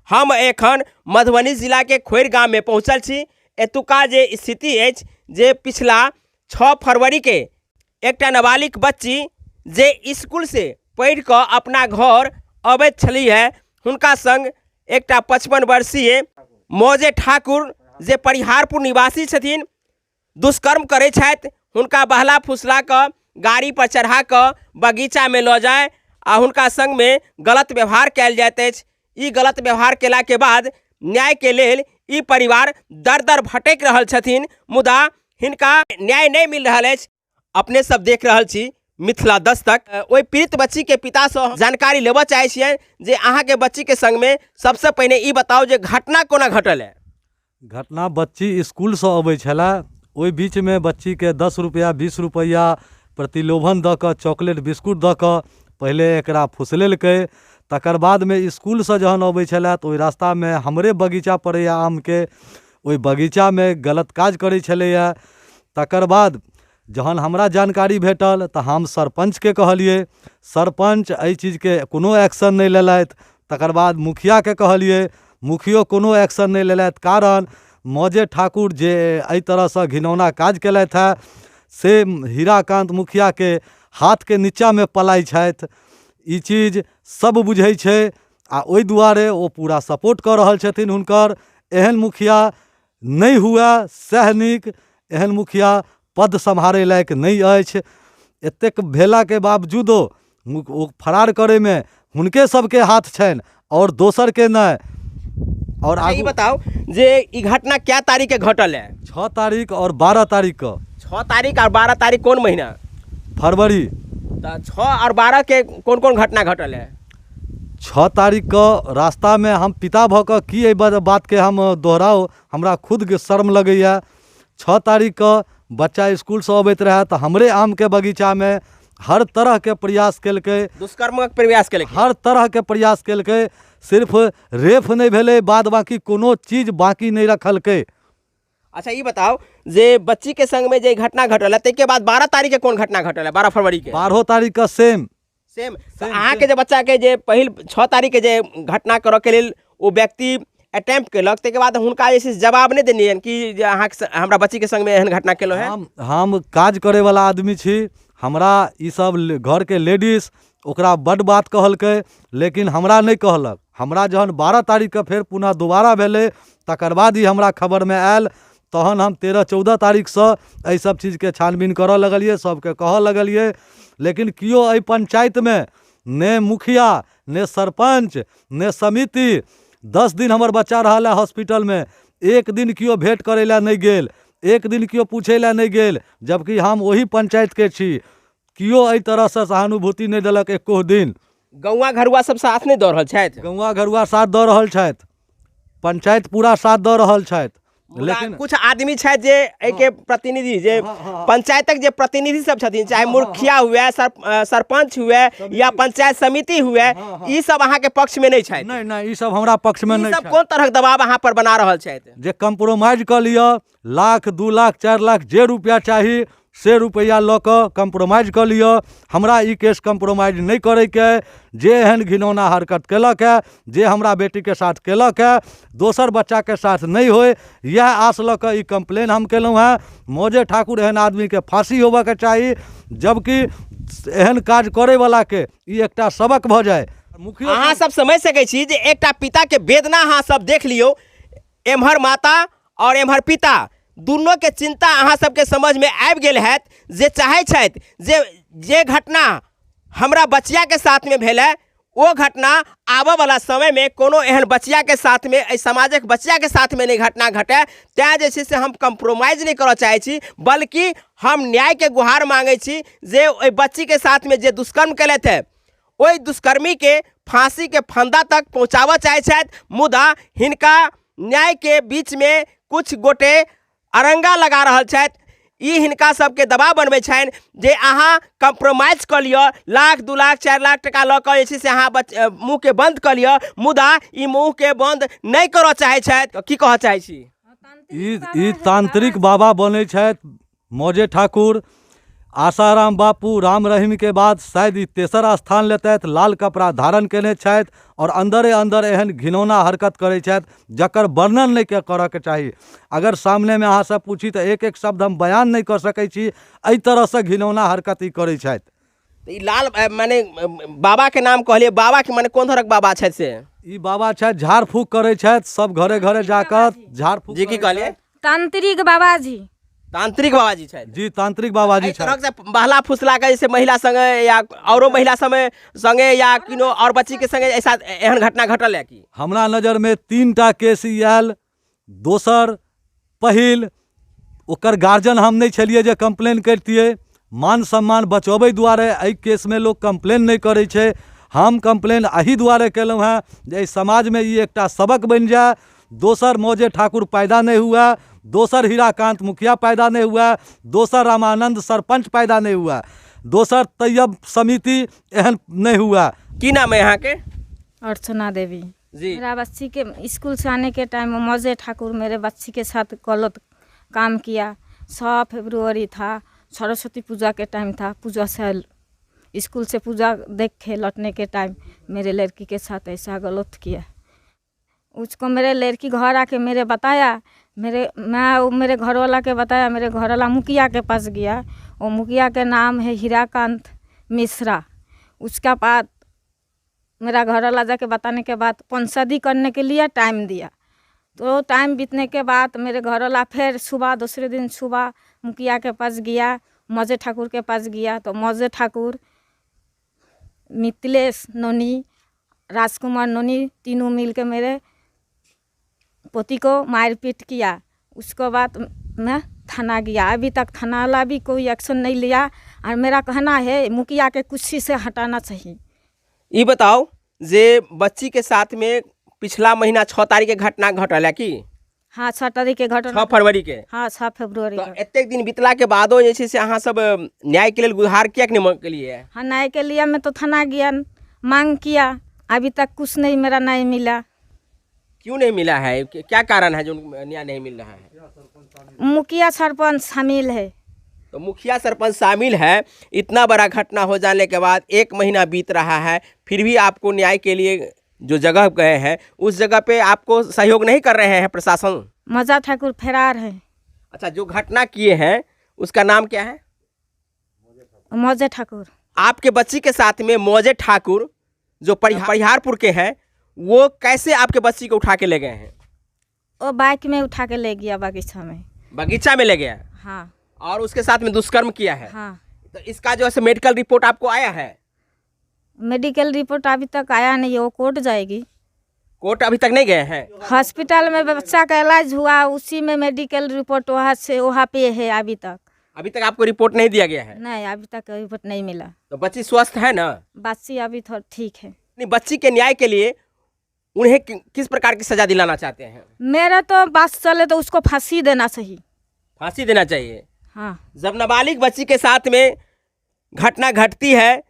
हम एखन मधुबनी जिलाके खोरि गाममे पहुँचल छी। एतुका जे स्थिति अछि जे पिछला 6 फरवरीके एकटा नाबालिग बच्ची जे इसकुलसँ पढ़ि कऽ अपना घर अबैत छलीह है, हुनका संग एकटा 55 वर्षीय मौजे ठाकुर जे परिहारपुर निवासी छथिन दुष्कर्म करै छथि। हुनका बहला फुसला कऽ गाड़ी पर चढ़ा कऽ बगीचामे लऽ जाय आ हुनका संगमे गलत व्यवहार कयल जाइत अछि। ई गलत व्यवहार केलाके बाद न्यायके लेल ई परिवार दर दर भटकि रहल छथिन, मुदा हिनका न्याय नहि मिल रहल अछि। अपने सब देख रहल छी मिथिला दस्तक। ओहि पीड़ित बच्चीके पितासँ जानकारी लेबऽ चाहै छियनि जे अहाँके बच्चीके संगमे सबसँ पहिने ई बताउ जे घटना कोना घटल है। घटना बच्ची इसकुलसँ अबै छलए, ओहि बीचमे बच्चीके 10 रुपैआ 20 रुपैआ प्रतिलोभन दऽ कऽ, चॉकलेट बिस्कुट दऽ कऽ पहिले एकरा फुसलेलकै। तकर बादमे इसकुलसँ जहन अबै छलए तऽ ओहि रास्तामे हमरे बगीचा पड़ैए आमके, ओहि बगीचामे गलत काज करै छलैए। तकर बाद जहन हमरा जानकारी भेटल तऽ हम सरपञ्चके कहलियै, सरपञ्च एहि चीजके कोनो एक्शन नहि लेलथि। तकर बाद मुखियाके कहलियै, मुखियो कोनो एक्शन नहि लेलथि। कारण मौजे ठाकुर जे एहि तरहसँ घिनौना काज केलथि हेँ से हीराकान्त मुखियाके हाथके नीचाँमे पलाइ छथि, ई चीज सब बुझै छै आ ओहि दुआरे ओ पूरा सपोर्ट कऽ रहल छथिन हुनकर। एहन मुखिया नहि हुए सएह नीक, एहन मुखिया पद सम्हारै लायक नहि अछि। एतेक भेलाके बावजूदो ओ फरार करैमे हुनके सबके हाथ छनि आओर दोसरके नहि। आओर आगू ई बताउ जे ई घटना कै तारीख के घटल है? 6 तारीख आओर 12 तारीख के। 6 तारीख आओर 12 तारीख कोन महीना? फरवरी। तऽ 6 आओर 12 के कोन कोन घटना घटल है? 6 तारीखके रास्तामे हम पिता भऽ कऽ की एहि बातके हम दोहराउ, हमरा खुदके शर्म लगैए। 6 तारीखके बच्चा इसकुलसँ अबैत रहए तऽ हमरे आमके बगीचामे हर तरहके प्रयास केलकै, दुष्कर्मक प्रयास केलकै, हर तरहके प्रयास केलकै। सिर्फ रेफ नहि भेलै, बाद बाँकी कोनो चीज बाँकी नहि रखलकै। अच्छा ई बताउ जे बच्ची के संग में जे घटना घटल है ताहिके बाद 12 तारीख के कोन घटना घटल है? 12 फरवरी के। 12 तारीख के सेम सेम। अहाँके जे बच्चा के जे पहिल 6 तारीख के जे घटना करऽ के लेल ओ व्यक्ति अटेम्प्ट केलक, ताहिके बाद हुनका जे छै से जवाब नहि देलियनि कि जे अहाँके हमरा बच्ची के संग में एहन घटना केलहुँ हेँ? हम काज करैवला आदमी छी, हमरा ई सब घरके लेडीज ओकरा बड्ड बात कहलकै, लेकिन हमरा नहि कहलक। हमरा जहन 12 तारीखके फेर पुनः दोबारा भेलै तकर बाद ई हमरा खबरमे आयल, तहन हम 13-14 तारीखसँ एहि सब चीजके छानबीन करऽ लगलियै, सबके कहऽ लगलियै, लेकिन केओ एहि पंचायतमे ने मुखिया ने सरपञ्च ने समिति, 10 दिन हमर बच्चा रहल है हॉस्पिटलमे, एक दिन केओ भेँट करै लए नहि गेल, एक दिन केओ पूछै लए नहि गेल, जबकि हम ओही पंचायतके छी। केओ एहि तरहसँ सहानुभूति नहि देलक एको दिन। गौआँ घरुआ सब साथ नहि दऽ रहल छथि? गौआँ घरुआ साथ दऽ रहल छथि, पंचायत पूरा साथ दऽ रहल छथि, लेकिन कुछ आदमी छथि जे एहिके प्रतिनिधि, जे पंचायतक जे प्रतिनिधि सब छथिन, चाहे मुखिया हुए, सरपंच हुए या पंचायत समिति हुए, ई सब अहाँके पक्ष में नहि छथि? नहि नहि, ई सब हमरा पक्ष में नहि सब। कोन तरहक दबाव अहाँ पर बना रहल छथि? जे कम्प्रोमाइज कऽ लिअ, लाख 2 लाख 4 लाख जे रुपैआ चाही से रुपैआ लऽ कऽ कम्प्रोमाइज कऽ लिअ। हमरा ई केस कम्प्रोमाइज नहि करैके अइ। जे एहन घिनौना हरकत केलक हँ, जे हमरा बेटीके साथ केलक हँ, दोसर बच्चाके साथ नहि होइ, इएह आश लऽ कऽ ई कम्प्लेन हम केलहुँ हँ। मौजे ठाकुर एहन आदमीके फाँसी होबऽके चाही, जबकि एहन काज करैवलाके ई एकटा सबक भऽ जाइ। मुखिया अहाँ सब समझि सकै छी जे एकटा पिताके वेदना अहाँ सब देख लियौ, एम्हर माता और एम्हर पिता दुनू के चिंता अहाँ सबके समझ में आबि गेल हैत, जे चाहै छथि जे जे घटना हमरा बचिया के साथ में भेल है ओ घटना आबऽ वाला समय में कोनो एहन बचिया के साथ में, एहि समाजक बचिया के साथ में नहि घटना घटै, तैं जे छै से हम कम्प्रोमाइज नहि करऽ चाहै छी, बल्कि हम न्याय के गुहार मांगै छी जे ओहि बच्ची के साथ में जे दुष्कर्म केलथि है ओहि दुष्कर्मी के फांसी के फंदा तक पहुंचाबऽ चाहै छथि, मुदा हिनका न्याय के बीच में कुछ गोटे अरंगा लगा रहल छथि। ई हिनका सबके दबाव बनबै छनि जे अहाँ कम्प्रोमाइज कऽ लिअ, लाख 2 लाख 4 लाख टका लऽ कऽ जे छै से अहाँ मुँहके बंद कऽ लिअ, मुदा ई मुँहके बंद नहि करऽ चाहै छथि। की कहऽ चाहै छी? ई तांत्रिक बाबा बनै छथि मौजे ठाकुर। आसाराम बापू राम रहीमके बाद शायद ई तेसर स्थान लेतथि। लाल कपड़ा धारण केने छथि आओर अन्दरे अन्दर एहन घिनौना हरकत करै छथि जकर वर्णन नहि करऽके चाही। अगर सामनेमे अहाँसँ पूछी तऽ एक एक शब्द हम बयान नहि कऽ सकै छी, एहि तरहसँ घिनौना हरकत ई करै छथि। तऽ ई लाल माने बाबाके नाम कहलियै, बाबाके माने कोन तरहक बाबा छथि से? ई बाबा छथि, झाड़ फूक करै छथि, सब घरे घरे जाकऽ झाड़ फूक। जी की कहलियै? तांत्रिक बाबाजी। तांत्रिक बाबाजी छथि। जी, तांत्रिक बाबाजी एहि तरहक से बहला फुसला के जैसे महिला संगे या औरो महिला समय संगे या किनो और बच्ची के संगे ऐसा एहन घटना घटल है की? हमरा नजरमे 3 टा केस ई आयल। दोसर पहिल ओकर गार्जियन हम नहि छलियै जे कम्प्लेन करितियै। मान सम्मान बचबै दुआरे एहि केसमे लोक कम्प्लेन नहि करै छै। हम कम्प्लेन एहि दुआरे केलहुँ हेँ जे एहि समाजमे ई एकटा सबक बनि जाय, दोसर मौजे ठाकुर पैदा नहि हुए, दोसर हीराकान्त मुखिया पैदा नहि हुए, दोसर रामानन्द सरपञ्च पैदा नहि हुए, दोसर तैयब समिति एहन नहि हुए। की नाम है अहाँके? अर्चना देवी। जी। मेरा बच्ची के स्कूल से आने के टाइम में मौजे ठाकुर मेरे बच्ची के साथ गलत काम किया। 6 फरवरी था, सरस्वती पूजा के टाइम था। पूजा से स्कूल से पूजा देख के लौटने के टाइम मेरे लड़की के साथ ऐसा गलत किया। उसको मेरे लड़की घर आके मेरे बताया, मेरे मैं वो मेरे घर वाला के बताया। मेरे घर वाला मुखिया के पास गया, वो मुखिया के नाम है हीराकांत मिश्रा। उसका बाद मेरा घर वाला जाके बताने के बाद पंचायती करने के लिए टाइम दिया। तो टाइम बीतने के बाद मेरे घर वाला फिर सुबह दूसरे दिन सुबह मुखिया के पास गया, मौजे ठाकुर के पास गया। तो मौजे ठाकुर, मिथिलेश नोनी, राजकुमार नोनी तीनों मिल के मेरे पति को मारपीट किया। उसके बाद मैं थाना गया। अभी तक थाना वाला भी कोई एक्शन नहीं लिया। और मेरा कहना है मुखिया के कुर्सी से हटाना चाहिए। ई बताओ जे बच्ची के साथ में पिछला महीना 6 तारीख के घटना घटल है की? हाँ, 6 तारीख के घटना। 6 फरवरी के। हाँ, 6 फरवरी तो के। एतेक दिन बीतला के बादो जे छै से अहाँ सब न्याय के लेल गुहार किएक नहि केलियै? हाँ, न्याय के लिए मैं तो थाना गया, मांग किया, अभी तक कुछ नहीं मेरा नहीं मिला। क्यों नहीं मिला है? क्या कारण है जो न्याय नहीं मिल रहा है? मुखिया सरपंच शामिल है। तो मुखिया सरपंच शामिल है। इतना बड़ा घटना हो जाने के बाद 1 महीना बीत रहा है, फिर भी आपको न्याय के लिए जो जगह गए हैं उस जगह पे आपको सहयोग नहीं कर रहे हैं प्रशासन? मजा ठाकुर फरार है। अच्छा, जो घटना किए हैं उसका नाम क्या है? मौजे ठाकुर। आपके बच्ची के साथ में मौजे ठाकुर जो परिहारपुर के हैं, वो कैसे आपके बच्ची को उठा के ले गए हैं? वो बाइक में उठा के ले गया, बगीचा में। बगीचा में ले गया? हाँ। और उसके साथ में दुष्कर्म किया है? हाँ। तो इसका जो है मेडिकल रिपोर्ट आपको आया है? मेडिकल रिपोर्ट अभी तक आया नहीं है, वो कोर्ट जाएगी। कोर्ट अभी तक नहीं गए हैं? हॉस्पिटल में बच्चा का इलाज हुआ, उसी में मेडिकल रिपोर्ट वहाँ से वहाँ पे है अभी तक। अभी तक आपको रिपोर्ट नहीं दिया गया है? नहीं, अभी तक रिपोर्ट नहीं मिला। तो बच्ची स्वस्थ है ना? बच्ची अभी थोड़ा ठीक है। नहीं, बच्ची के न्याय के लिए उन्हें किस प्रकार की सजा दिलाना चाहते हैं? मेरा तो बात चले तो उसको फांसी देना चाहिए। फांसी देना चाहिए? हाँ। जब नाबालिग बच्ची के साथ में घटना घटती है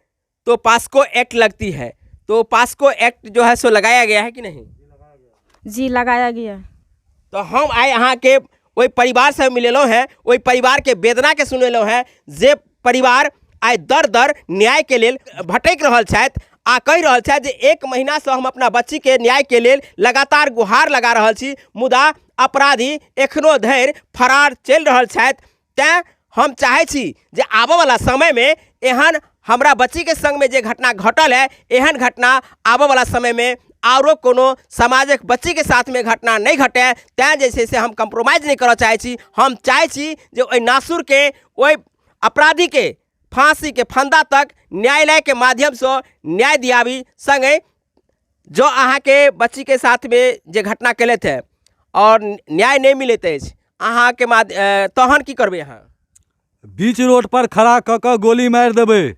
तो पास्को एक्ट लगती है, तो पास्को एक्ट जो है सो लगाया गया है कि नहीं? जी, लगाया गया। तो हम आए यहाँ के वही परिवार से मिलेलो हैं, वही परिवार के वेदना के सुनेलो हैं, जे परिवार आइ दर दर न्याय के लेल भटक रहल छथि आ कहि रहल छथि जे 1 महीना से हम अपना बच्ची के न्याय के लेल लगातार गुहार लगा रहल छी, मुदा अपराधी एखनो धरि फरार चलि रहल छथि। तैँ हम चाहै छी जे आबऽवला समयमे एहन हमरा बच्चीके संगमे जे घटना घटल है, एहन घटना आबऽवला समयमे आरो कोनो समाजक बच्चीके साथमे घटना नहि घटै। तैँ जे छै से हम कम्प्रोमाइज नहि करऽ चाहै छी। हम चाहै छी जे ओहि नासुरके, ओहि अपराधीके फाँसीके फंदा तक न्यायालयके माध्यमसँ न्याय दियाबी। सङ्गे जँ अहाँके बच्चीके साथमे जे घटना केलथि है और न्याय नहि मिलैत अछि अहाँके तहन की करबै अहाँ? बीच रोड पर खड़ा कऽ कऽ गोली मारि देबै।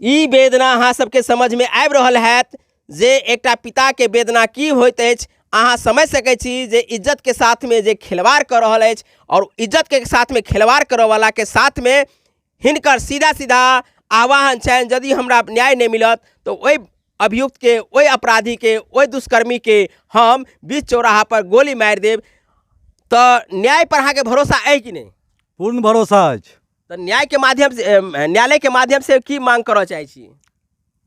ई वेदना अहाँ सबके समझमे आबि रहल हैत जे एकटा पिताके वेदना की होइत अछि। अहाँ समझि सकै छी जे इज्जतके साथमे जे खिलवाड़ कऽ रहल अछि और इज्जतके साथमे खिलवाड़ करऽवलाके साथमे हिनकर सीधा सीधा आह्वान छनि, यदि हमरा न्याय नहि मिलत तऽ ओहि अभियुक्तके, ओहि अपराधीके, ओहि दुष्कर्मीके हम बीच चौराहा पर गोली मारि देब। तऽ न्याय पर अहाँके भरोसा अइ कि नहि? पूर्ण भरोसा अछि। तऽ न्यायके माध्यमसँ न्यायालयके माध्यमसँ की मांग करऽ चाहै छी?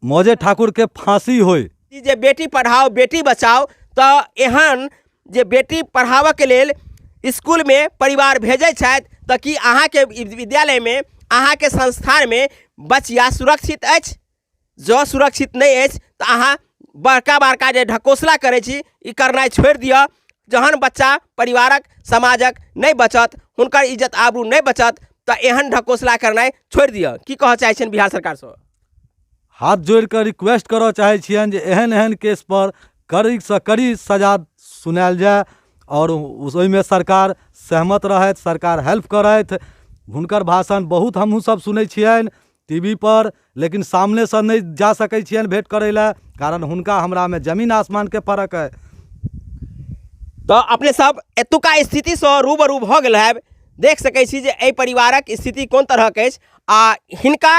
मौजे ठाकुरके फाँसी होइ। ई जे बेटी पढ़ाओ बेटी बचाओ, तऽ एहन जे बेटी पढ़ाबऽके लेल इसकुलमे परिवार भेजै छथि, तऽ की अहाँके विद्यालयमे, अहाँके संस्थानमे बचिया सुरक्षित अछि? जँ सुरक्षित नहि अछि तऽ अहाँ बड़का बड़का जे ढकोसला करै छी, ई करनाइ छोड़ि दिअ। जहन बच्चा परिवारक समाजक नहि बचत, हुनकर इज्जत आबरू नहि बचत, तऽ एहन ढकोसला करनाइ छोड़ि दिअ। की कहऽ चाहै छियनि बिहार सरकारसँ? हाथ जोड़ि कऽ रिक्वेस्ट करऽ चाहै छियनि जे एहन एहन केसपर कड़ीसँ कड़ी सजा सुनायल जाय आओर ओहिमे सरकार सहमत रहथि, सरकार हेल्प करथि। हुनकर भाषण बहुत हमहूँ सब सुनै छियनि टी वी पर, लेकिन सामनेसँ नहि जा सकै छियनि भेँट करै लए, कारण हुनका हमरामे जमीन आसमानके फरक अइ। तऽ अपने सब एतुका स्थितिसँ रूबरू भऽ गेल हैब। देख सकै छी जे एहि परिवारक स्थिति कोन तरहक अछि आ हिनका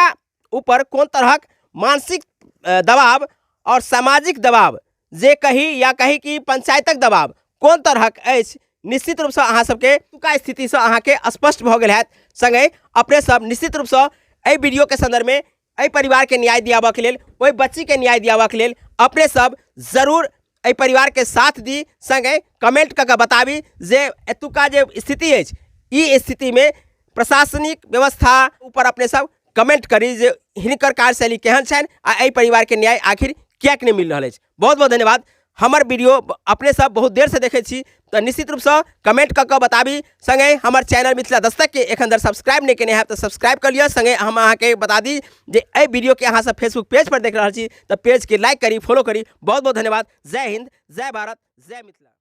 ऊपर कोन तरहक मानसिक दबाव आओर सामाजिक दबाव जे कही या कही कि पंचायतक दबाव कोन तरहक अछि। निश्चित रूपसँ अहाँ सबके एतुका स्थितिसँ अहाँके स्पष्ट भऽ गेल हैत। सङ्गहि अपने सब निश्चित रूपसँ एहि वीडियोके सन्दर्भमे एहि परिवारके न्याय दियाबऽके लेल, ओहि बच्चीके न्याय दियाबऽके लेल अपने सब जरूर एहि परिवारके साथ दी। सङ्गहि कमेंट कऽ कऽ बताबी जे एतुका जे स्थिति अछि, ई स्थितिमे प्रशासनिक व्यवस्था ऊपर अपने सब कमेंट करी जे हिनकर कार्यशैली केहन छनि आ एहि परिवारके न्याय आखिर किएक नहि मिल रहल अछि। बहुत बहुत धन्यवाद। हमर वीडियो अपने सब बहुत देरसँ देखै छी तऽ निश्चित रूपसँ कमेंट कऽ कऽ बताबी। सङ्गहि हमर चैनल मिथिला दस्तकके एखन धरि सब्सक्राइब नहि केने हैब तऽ सब्सक्राइब कऽ लिअ। सङ्गहि हम अहाँके बता दी जे एहि वीडियोके अहाँ सब फेसबुक पेज पर देख रहल छी तऽ पेजके लाइक करी, फॉलो करी। बहुत बहुत धन्यवाद। जय हिन्द, जय भारत, जय मिथिला।